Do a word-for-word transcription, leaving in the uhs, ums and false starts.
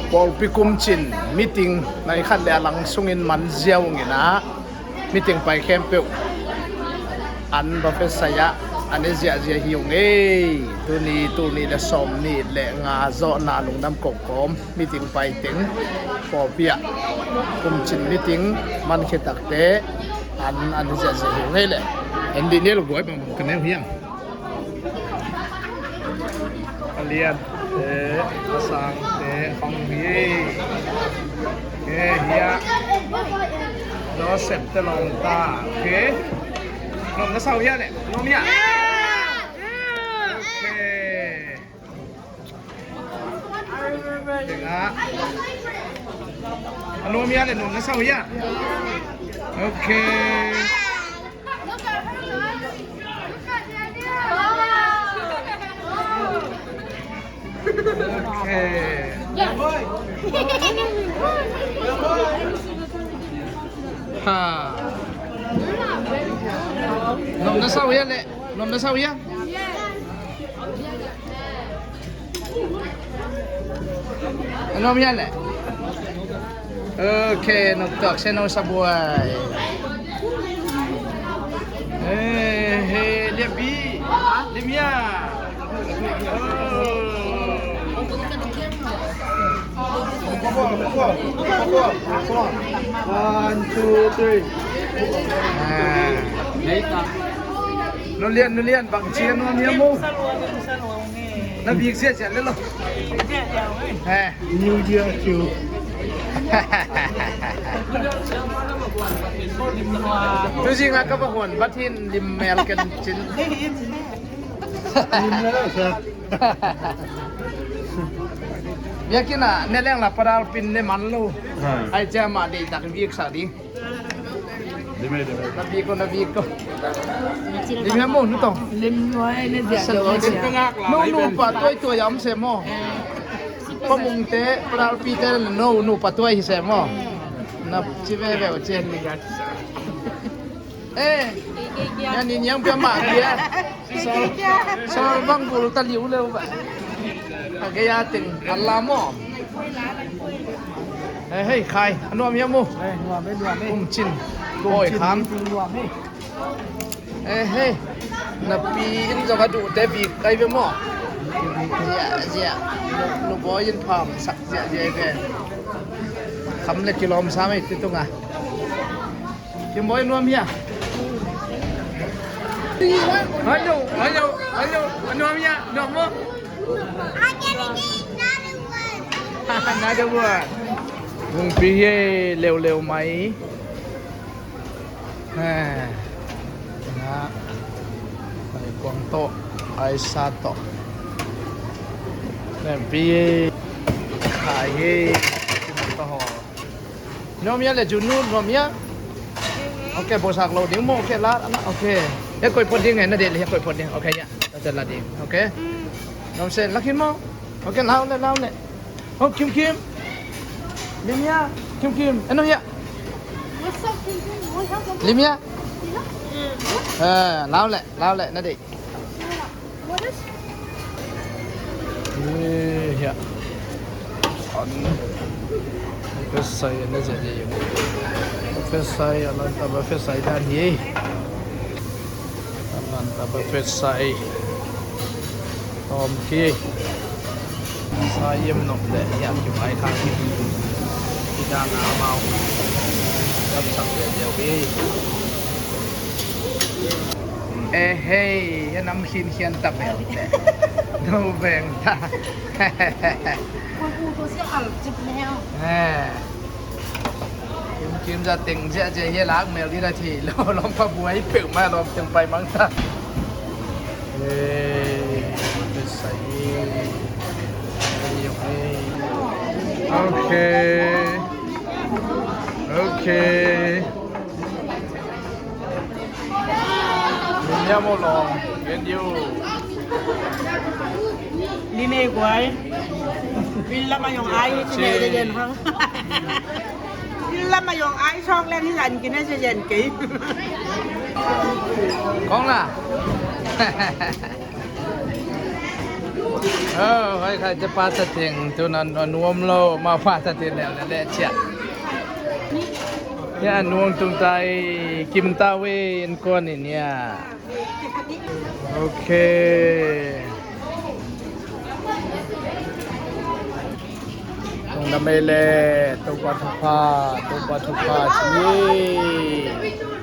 Pawlpi kumcin meeting nai khat le a lang sungin man ziau ngin ah, meeting pai khempeuh an va pia sai ah, an i ziahziah hi ung ei. Tuni, tuni le sawm nih le nga zawhna lungdam kawmkawm meeting pai teng pawlpi ah kumcin meeting man khittakte an, an i ziahziah hi ung ei le. En dih ni lo guai, bangbang ka neu hiam? A liante, a sangte hong hi. Ke hiah Joseph te lawm ta. Ke nuam na sa uh hiah le? Nuam hiah? Okay. Tengah. A nuam hiah le, nuam na sa uh hiah? Okay. Okay. Ha. Nuam na sa uh hiah le? Nuam na sa uh hiah? A nuam hiah le? Okay, nuam tuak se, nuam sa buai. Eh, eh, liam bi. Liam hiah. Oh. One, two, three. Ah. Nulian, nulian, bang ci a nuam hiam maw? Na bik ziahziah le lo. Eh. New Year to you. Tu zing a ka va huan bat hin lim mel ken cin. Lim mel a sa. Biakinn ah ne leng la, Padal pin ne man lo. Ha. Ai cia mah deihtak bik sa ding. Lim e, lim e. Na bik ko, na bik ko. Lim e maw, nu tong. Lim nuai ne dia. Nu, nu pa tuai tuai om se maw. Pa Mungte, Padal pite, nu, nu pa tuai hi se maw. Na ci veve uh ci. Eh, na ni niang pia mah dia. Sawl, sawl bang bul ta liu leu ba. A gei a teng a la maw. Eh, hei, khai, a nuam hiam maw? Eh, nuam e, nuam e. Kum cin. Kum cin, oi, kham. Nuam e. Eh, hei. Na pi in zong a duh te bik kai ve maw? Zia, zia. Nu bawi in pham sak zia, zia ve. Kham le kilawm sa mai ti tunga. Kim Boy, nuam hiam? Hello, hello, hello. Nuam hiam? Nuam maw? Another one. Hong pi hi leuleu mai. He. Na. Ai kuang tawh, ai sa tawh. Hong pi hi. Khai hi. Nuam hiam le, Junu, nuam hiam? Ok, bosak lo ding maw, ok, la, la, ok. Hiah koih phot ding e, na deih le hiah koih phot ding, ok, hiah, la, la ding, ok. Nuam se, la khin maw? Ok, lau le, lau le. Oh, Kim Kim. Lim hiam, Kim Kim, eh, nuam hiam? Lim hiam? Eh, lau le, lau le, na deih. Eh, hiah. An. Buffet sai na zia ding. Buffet sai, a lan ta buffet sai dan hi. A lan ta buffet sai. Om ki. Sa yem nok le, hiah ki mai khang ki. Ki dan a mau. Dap sak le deuh hi. Eh, hei, a nam khinkhian ta mel teh. No veng ta. Eh. Kim Kim za teng ziahziah hi, lak mel ding a thei lo, lawm pa buai peuhmah, lawm teng pai mang ta. Eh, sai. Okay. Okay. Lim hiam maw lawm? Gen dih uh. Lim e guai. Inn lam a zong ai hi ci ne zen hang. Inn lam a zong ai sawk leng hi zan ki ne zen kei. Kong la. Oh, hoi khai te pa ta ting tu nan an uam lo ma pa ta ting leh leh chia. Ya nuang tung tai kim ta we in kon in ya. Okay. Tung da mei le tu pa tu pa tu pa tu pa chi.